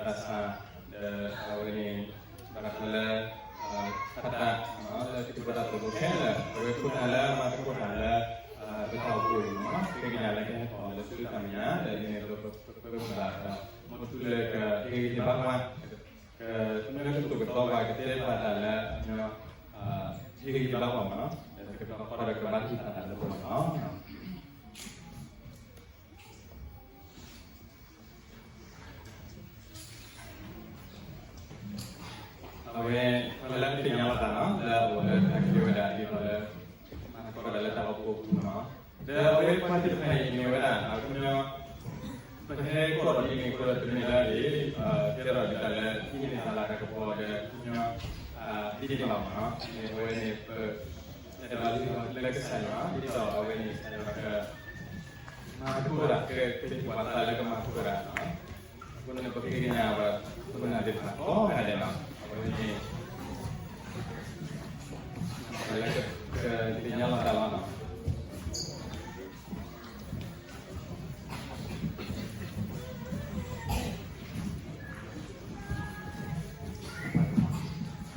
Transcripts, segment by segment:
ဘၣ်ဆၣ် ဒီးအဝဲန့ၣ် ဘၣ်ဃးလၢ တၢ် လၢထံဖိတၢ်ဖိခဲလၢာ် အဝဲခိၣ်နၢ်လၢမၤသကိးတၢ်လၢ ပတၢ်အိၣ်ဖှိၣ်အံၤမ့ၢ်နီၤ ဃ့ကညးလၢကဟဲထီၣ်လၢဆူတၢ်မဲာ်ညါ ဒီးဒ်န့ၣ် ပပၢ်ပၢ်မုၢ်လၢ် မ်သုလၢကဟ့ၣ်ဂံၢ်ဟ့ၣ်ဘါပှၤ ကမ့ၢ်ကတိၤကသီပှၤ ကတဲပှၤတၢ်လၢ ဟ့ၣ်ဂံၢ်ဟ့ၣ်ဘါပှၤမ့ၢ်နီၤ ကတီၤခီဒီးကဘါထုကဖၣ်တၢ်လၢပဂီၢ်မ့ၢ်နီၤ. အဝဲ ပှၤလၢအသ့ၣ်ညါလီၤသးနီၤ လၢအအိၣ်လၢတၢ်ကဲဝဲဒၣ်ဒ်သိးလၢ မၤသကိးတၢ်လၢတၢ်အိၣ်ဖှိၣ်အပူၤနီၤ ဒီးအဝဲပှၤသ့ၣ်တဖၣ်အံၤမ့ၢ်ဝဲဒၣ် အခီပညီ ပဟဲကီၢ်ဒီးဒ်န့ၣ်အဃိဒီးတမ့ၢ်လၢအဂ့ၤ ကဲထီၣ်ဒ်တၢ်လၢဟံးန့ၢ်တၢ်လၤတၢ်ကပီၤဒီး အခီပညီ ဒ်န့ၣ်ဘၣ်မ့ၢ်နီၤ မ့ၢ်အဝဲန့ၣ်ပ အဲၣ်ဒိးလၢကစၢ်ယွၤ ဒ်သိးအဝဲန့ၣ် ကစၢ်ယွၤက မၤသကိးတၢ် ကဟ့ၣ်ပှၤသးလၢကမၤသကိးတၢ်နီၤ အဃိန့ၣ်ပဃ့ကညးပှၤခိၣ်နၢ်သ့ၣ်တဖၣ်ကိးဂၤဒဲးနီၤ အဝဲန့ၣ် လၢကသ့ၣ်ညါလီၤတၢ်လီၤနီၤ အဝဲ ဘၣ်ကီၢ်ဒီးယဂၤဂၤ ဒီးတၢ်ပာ်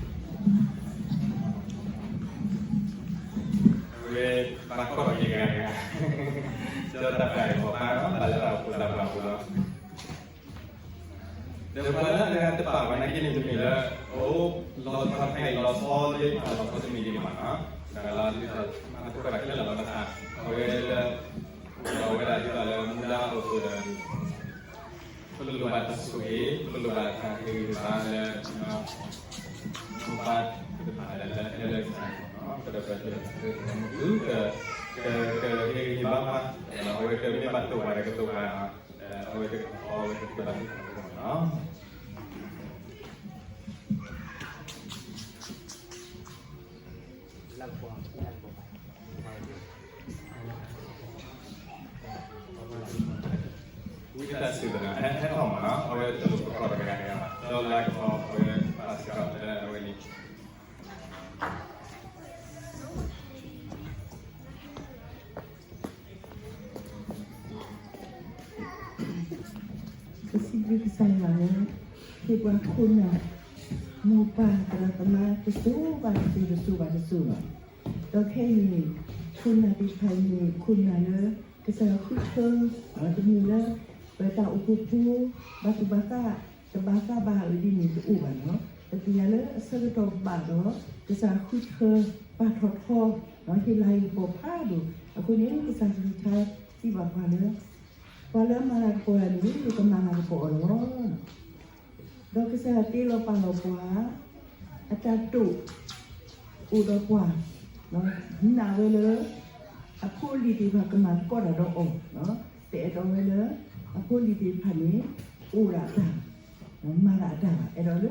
ဂ့ၢ်ပာ်ဘါနီၤ ဘၣ်လၢတၢ်အိၣ်ဖှိၣ်သးပှၢ်အပူၤလီၤ ဒီးပှၤလၢအတပာ်ဘၣ်နာ်က့န့ၣ် တမ့ၢ်လၢ အိၣ်လီၤဆီတခါအံၤ လီၤဆီသ့ၣ်တဖၣ် လီၤဆီတမံၤဒံးဘၣ်နီၤ တၢ်လီၤဒ်သိး မၤသကိးတၢ်ခဲလၢာ်လီၤဘၣ်ဆၣ် အဝဲလၢ အိၣ်ဒီးဝဲဒၣ်ဒ်သိးလၢမူဒါအိၣ်အဃိဒီး ပလိၣ်ဘၣ်တၢ်ဆိၣ်ဂ့ၤ ပလိၣ်ဘၣ်တၢ်ဟ့ၣ်ဂံၢ်ဟ့ၣ်ဘါလၢ မိၢ်ပၢ်သ့ၣ်တဖၣ်လၢဟဲလၢကစၢ်ယွၤ ကဒီးပှၤက ကဟ့ၣ်ဂံၢ်ဟ့ၣ်ဘါပှၤ အဝဲကမ့ၢ်ဘၣ်တိၢ်ပှၤဒီးကတိၤပှၤ အဝဲတကပီၤ အဝဲတသ့ဘၣ်သ့ၣ်တဖၣ်န့ၣ်လီၤ ဝံသးစူၤသနာ် ဟဲထီၣ်မးနီၤ အဝဲတလိၣ်ပကီၢ်တဂၤတဂၤဘၣ် ဒီးလၢကပီၤ အဝဲပာ်စ့ၢ်ကီးလၢအဝဲန့ၣ် ပစံးဘျုးကစၢ်ယွၤလၢ ဟ့ၣ်ပှၤခိၣ်နၢ် မိၢ်ပၢ်သရၣ်သမါ တစိၤဘၣ်တစိၤ တစိၤဘၣ်တစိၤလီၤ. ဒီးခဲအံၤန့ၣ် ခိၣ်နၢ်သ့ၣ်တဖၣ်အံၤန့ၣ် ခိၣ်နၢ်လၢ ကစၢ်ယွၤဃုထၢ တမ့ၢ်လၢ ပတၢ်အိၣ်ဖှိၣ်ဖိ ဘၣ်သူၣ်ဘၣ်သး တဘၣ်သးဘၣ်အၢဒ်န့ၣ်တအိၣ်ဘၣ်လီၤ. ပသ့ၣ်ညါလၢအဆၢကတီၢ်ဘၣ်ဒီး ကစၢ်ဃုထၢ ပာ်ထီၣ်ထီ ဟ့ၣ်လၤဟ့ၣ်ကပီၤဖးဒိၣ် အဃိန့ၣ် ကစၢ်ကလုၢ်ကထါစံးဘၣ်ပှၤလၢ ပှၤလၢအမၤလၤကပီၤတၢ်န့ၣ် ယကမၤလၤကပီၤအီၤလီၤ. ဒီးကစၢ်ယွၤတ့လီၤပာ်လီၤပှၤ အတၢ်တိာ် အိၣ်ဒီးပှၤ နာ်ဝဲလၢ အဖိအလံၤသ့ၣ်တဖၣ် ကမၤသကိးတၢ်ဒီးအီၤ, တအဲၣ်ဒိးဝဲလၢ အဖိအလံၤသ့ၣ်တဖၣ်န့ၣ် အိၣ်ဒၣ်အတၢ် မၤဒၣ်အတၢ်ဘၣ်, အဲၣ်ဒိးလၢ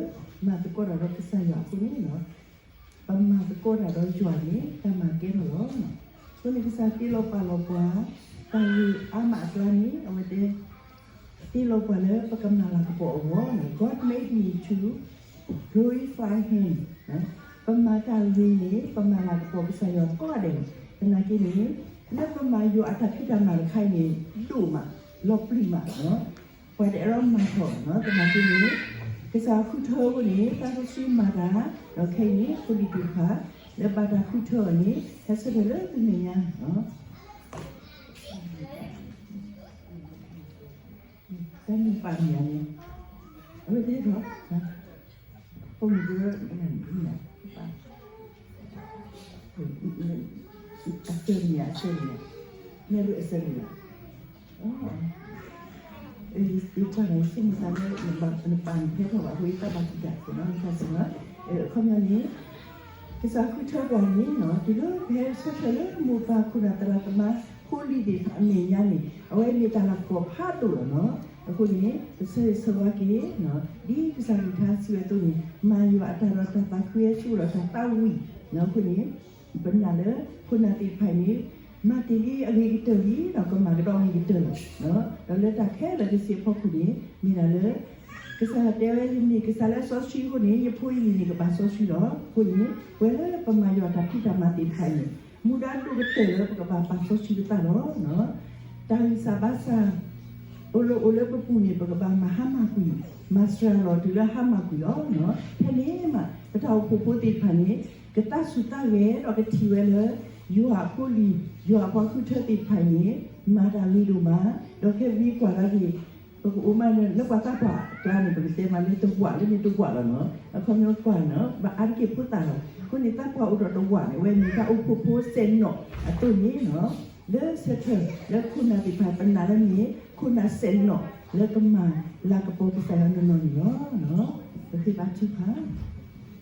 မၤသကိးတၢ်ဒီးကစၢ်ယွၤအဃိန့ၣ် ပမၤသကိးတၢ်ဒီးယွၤန့ၣ် တၢ်မၤကဲထီၣ်လီၤ. အဃိန့ၣ်ကစၢ်တ့လီၤပာ်လီၤပှၤ တၢ်ဂ့ၤအါမးအကျါန့ၣ် အဝဲတဲ တ့လီၤပှၤလၢပကမၤလၤကပီၤအဂီၢ် God made me to glorify him. ပမၤတၢ်ဂ့ၤန့ၣ် ပမၤလၤကပီၤကစၢ်ယွၤကိးဂၤဒဲးလီၤ. သနာ်က့န့ၣ် လၢပမၤယွၤအတၢ်ဖံးတၢ်မၤတခါအံၤန့ၣ် ဒိၣ်မး လီၤပျံၤမး ပှၤတအဲၣ်ဒိးမၤထီၣ်နီၤ သနာ်က့န့ၣ် ကစၢ်ဃုထၢအဃိန့ၣ် တၢ်စီဆှံမၤတၢ် ဒီးခဲအံၤန့ၣ် ဖိလံၤသ့ၣ်တဖၣ် လၢဘၣ်တၢ်ဃုထၢအီၤန့ၣ် ဟဲဆၢထၢၣ်လၢသုမဲာ်ညါ တၢ်မ့ၢ်ပာ်မ့ၢ်ဧါန့ၣ် အဝဲသ့ၣ်ထီၣ် ပိာ်မုၣ်တရၢ အစၢၢ်တမ့ၢ် အစၢၢ်တမ့ၢ် မ့ၢ်အစၢၢ်တမ့ၢ် ယကွၢ်ဒီး ယဆိကမိၣ်သးလၢ နပာ်နဖဲထီၣ်ဘၣ်အဃိ ယသးဘၣ်ကံၣ်တၢ်စ့ၢ်နီၤ နသးစ့ၢ်နီၤ အခီပညီန့ၣ် ကစၢ်ဃုထၢပှၤန့ၣ်နီၤ တုၤလၢပဟဲဆၢထၢၣ်လၢမိၢ်ပၢ်ခိၣ်နၢ်သရၣ်သမါ ဖိလံၤသ့ၣ်တဖၣ်အမဲာ်ညါန့ၣ် အဝဲမ့ၢ်တၢ်လၤကပီၤဖးဒိၣ်လီၤနီၤ အဃိန့ၣ် ပဆၢဂ့ၤဆၢဝါက့ၤ ဒ်ကစၢ်ကလုၢ်ကထါစံးဝဲအသိးန့ၣ် မၤယွၤအတၢ်ဒီးတၢ်သးခု ဟဲဆူအဒီးတၢ်သးဝံၣ် အဃိန့ၣ် ပနာ်လၢ ခိၣ်နၢ်သ့ၣ်တဖၣ်အံၤန့ၣ် မၤတ့ၢ်လံအဂ့ၤကတၢၢ်လံ ဒီးကမၤကဒီးအဂ့ၤကတၢၢ်လီၤ. ဒီးလၢတၢ်ခဲလၢာ်ကစ့ၢ်အဖီခိၣ်န့ၣ် မ့ၢ်ဒၣ်လၢ ကစၢ်ယွၤတဲဝဲ ယမ့ၢ်ကစၢ်လၢစီဆှံအဃိန့ၣ် ယဖိယလံၤန့ၣ် ကဘၣ်စီဆှံလီၤ. အဃိန့ၣ် ပဝဲလၢပမၤယွၤတၢ်ဖံးတၢ်မၤသ့ၣ်တဖၣ်အံၤန့ၣ် မူဒါဒိၣ်ကတၢၢ်လၢပကဘၣ်ပာ်စီဆှံပသးလီၤ. တၢ်ဂံၢ်စၢ်ဘါစၢ် အိၣ်လၢအိၣ်လၢပပူၤန့ၣ် ပကဘၣ်မၤဟါမၢ်ကွံာ် မၤစှၤလီၤတုၤလၢဟါမၢ်ကွံာ်လီၤ. ဖဲန့ၣ်မး ပတၢ်အိၣ်ဖှိၣ်ဖိသ့ၣ်တဖၣ်န့ၣ် ကသးစူၤသးဂဲၤဒီးကထံၣ်ဝဲလၢ ယွၤအဖိလံၤ ယွၤအပှၤဃုထၢသ့ၣ်တဖၣ်အံၤန့ၣ် မၤတၢ်ဂ့ၤဒိၣ်မး, ဒီးခဲဝံကွၢ်ဒၣ်က့ၤ ပကအိၣ်မးလၢပှၤသးပှၢ်အကျါန့ၣ် ပကတဲမးလၢတဝးလၢန့ၣ်တဝးလီၤနီၤ. အခီပညီကွၢ်နီၤ ဘၣ်အါတက့ၢ်ဖိသၣ်လီၤ. အဃိန့ၣ် သးပှၢ်အိၣ်ဒီးတဝးန့ၣ် အဝဲမ့ၢ်တၢ်အိၣ်ဖှိၣ်ဖိစဲးနီၣ်အသိးန့ၣ်နီၤ လၢဆၢထၢၣ်လၢခိၣ်နၢ်သ့ၣ်တဖၣ် ပနာ်လၢမ့ၢ် ခိၣ်နၢ်စဲးနီၣ်လၢကမၤလၤကပီၤကစၢ်ယွၤနီၢ်နီၢ်န့ၣ်လီၤ. ပဃ့ဘါထုကဖၣ်.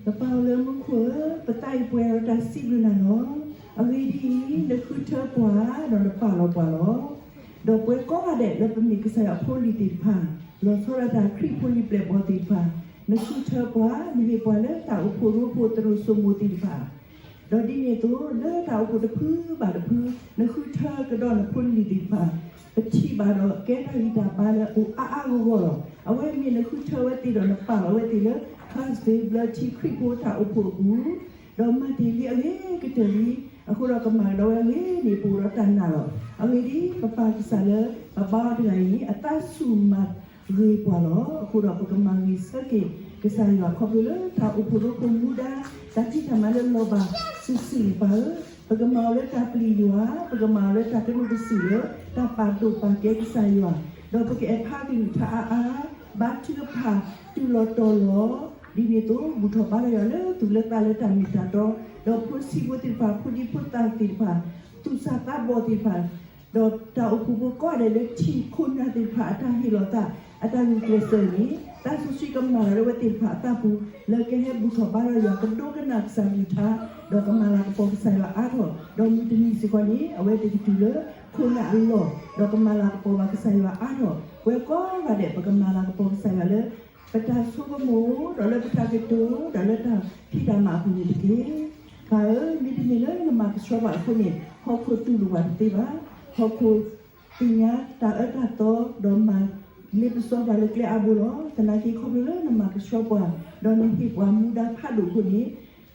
ပပၢ်အိၣ်လၢမူခိၣ်ဧၢ, ပသးအံၤပှဲၤဒီးတၢ်စံးဘျုးနၤလီၤ. အဂ့ၢ်ဒ်အံၤ, နဃုထၢပှၤဒီးနပာ်လီၤပှၤလီၤ. ဒီးပဝဲကိးဂၤဒဲးလၢပမ့ၢ်ကစၢ်ယွၤအဖိလံၤသ့ၣ်တဖၣ်, လီၤဆီဒၣ်တၢ်ခရံာ်ဖိလံၤပျဲၢ်ဘီၣ်သ့ၣ်တဖၣ်, နဃုထၢပှၤ, နဟ့ၣ်ပှၤလၢတၢ်အိၣ်ဖှိၣ်ရိဖှိၣ်သရိာ်စိမိၤသ့ၣ်တဖၣ် ဒီးဒ်န့ၣ်အသိး လၢတၢ်အိၣ်ဖှိၣ်တဖုဘၣ်တဖု နဃုထၢကဒီးနဖိလံၤသ့ၣ်တဖၣ်, ပထံၣ်ဘၣ်ဒီးကဲတၢ်ဂံၢ်တၢ်ဘါလၢအအိၣ်အါအါဂီၢ်ဂီၢ်လီၤ. အဝဲမ့ၢ်နဃုထၢဝဲသ့ၣ်ဒီးနပာ်လီၤဝဲသ့ၣ်လၢ Class Day ဘျၢထံခရံာ်ဖိတၢ်အိၣ်ဖှိၣ်အပူၤ, ဒီးမၤတ့ၢ်လံအဂ့ၤကတၢၢ်လံ, အဃိဒီးကမၤကဒီးဝဲအဂ့ၢ်န့ၣ် ပအိၣ်ဒီးတၢ်နာ်လီၤ. အဂ့ၢ်ဒ်အံၤ, ပပၢ်ကစၢ်လၢပဘါအီၤတဂၤအံၤ အသးဆူၣ်မၤဂ့ၤပှၤလီၤ. အဃိဒီးပကမၤဂ့ၤဆၢက့ၤကစၢ်ယွၤခီဖျိလၢတၢ်အိၣ်ဖှိၣ်ရိဖှိၣ်မူဒါ, တၢ်ဖံးတၢ်မၤလၢလီၤဘၣ်စုာ်စုာ်န့ၣ် ပၢ်ဧၢ, ပကမၤအီၤလၢတၢ်ပျံၤယွၤ, ပကမၤအီၤလၢတၢ်ကနူးကစုာ်လၢ တၢ်ပာ်ဒိၣ်ပာ်ကဲကစၢ်ယွၤ, ဒီးပကအဲၣ်ဖးကလုၢ်ကထါအါအါ, ဘါထုကဖၣ်, တူၢ်လီၤတီၤလီၤ, ဒ်န့ၣ်အသိး ဘူၣ်ထီၣ်ဘါထီၣ်ယွၤလၢသူၣ်လၢသးလၢတၢ်မ့ၢ်တၢ်တီ, ဒီးဖိဆံးဖိသ့ၣ်တဖၣ်, ဖိဒံဖိသၣ်သ့ၣ်တဖၣ်, သူၣ်စၢ်သးဘီၣ်သ့ၣ်တဖၣ် ဒီးတၢ်အိၣ်ဖှိၣ်ဖိကိးဂၤဒဲးလၢထံၣ်ခိၣ်နၢ်သ့ၣ်တဖၣ်အတၢ်ဟ့ၣ်လီၤသး အတၢ်ဂုာ်ကျဲးစၢးန့ၣ် သးစီဆှံကမၤလၢအဝဲသ့ၣ်တဖၣ်အသးပူၤ လၢကဟဲဘူၣ်ထီၣ်ဘါထီၣ်ယွၤ ကဒိကနၣ်ကစၢ်ကလုၢ်ကထါ, ဒီးကမၤလၤကပီၤကစၢ်ယွၤအါထီၣ်, ဒီးမုၢ်တနံၤစ့ၢ်ကီးန့ၣ် အဝဲသ့ၣ်ကတုၤလၢခိၣ်နၢ်အလီၢ်, ဒီးကမၤလၤကပီၤဘၣ်ကစၢ်ယွၤအါထီၣ်, ပဝဲကိးဂၤဒဲး ပကမၤလၤကပီၤကစၢ်ယွၤလၢ ပတၢ်ဆိကမိၣ်, ဒီးလၢပတၢ်ကတိၤ, ဒီးလၢတၢ်ဖံးတၢ်မၤအပူၤန့ၣ်တက့ၢ်. ပၢ်ဧၢ, မ့တမ့ၢ်လၢနမၤကဆှီပှၤအဃိန့ၣ် ဟီၣ်ခိၣ်တူၢ်လိာ်ပှၤတသ့ဘၣ်. ဟီၣ်ခိၣ်သ့ၣ်ညါတၢ်အၢတၢ်သီ ဒီးမၤလ့ပစီပှၤလၢကျဲအါဘိလီၤ. သနာ်က့ခီဖျိလၢနမၤကဆှီပှၤ, ဒီးနဟ့ၣ်ပှၤမူဒါဖးဒိၣ်အဃိန့ၣ်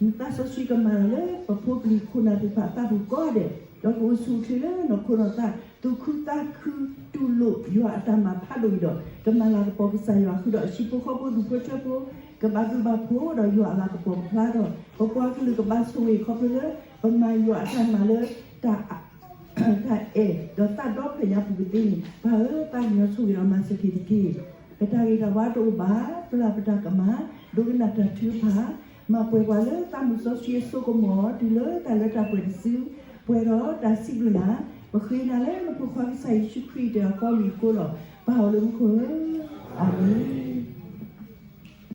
နသးစီဆှံကမၤလၢပဖိပလံၤခိၣ်နၢ်သ့ၣ်တဖၣ်အသးပူၤကိးဂၤဒဲး, ဒီးကအိၣ်ဆူၣ်အိၣ်ချ့လၢနီၢ်ခိနီၢ်သး, သူၣ်ခုသးခုတူၢ်လိာ်ယွၤအတၢ်မၤဖးဒိၣ်အံၤဒီး ကမၤလၤကပီၤကစၢ်ယွၤ ဃုာ်ဒီးအဟံၣ်ဖိဃီဖိ ဒူၣ်ဖိထၢဖိ ကဘၣ်ဘျုးဘၣ်ဖှိၣ်, ဒီးယွၤအလၤကပီၤကဖျါထီၣ်, ပပှၤကလုာ်ကဘၣ်ဆိၣ်ဂ့ၤခီဖျိလၢ ပမၤယွၤအတၢ်မၤလၢ တၢ် တၢ်အဲၣ်ဒီးသးဒီဖျၢၣ်ညါပူၤကသ့န့ၣ် ပၢ်ဧၢ, သးကညီၤဆိၣ်ဂ့ၤဒီးမၤစၢၤက့ၤတက့ၢ်. ပတၢ်ဂ့ၤတၢ်ဝါတအိၣ်ဘၣ်, ပျၢ်ပတၢ်ကမၣ်, ဒိကနၣ်တၢ်ထုကဖၣ်, မၤပှဲၤပှၤလၢသးမုၢ်စီဆှံအစိကမီၤ တုၤလၢတၢ်လၢတၢ်ပှဲၤတစု, ပှဲၤဒီးတၢ်စံးဘျုးနၤ, ပဃ့နၤလၢနဖိခွါကစၢ်ယ့ၣ်ၡူးခရံာ်တၢ်အဃီအမံၤအဃိလီၤ. ပၢ်အိၣ်လၢမူခိၣ်ဧၢ, အၤမ့ၣ်.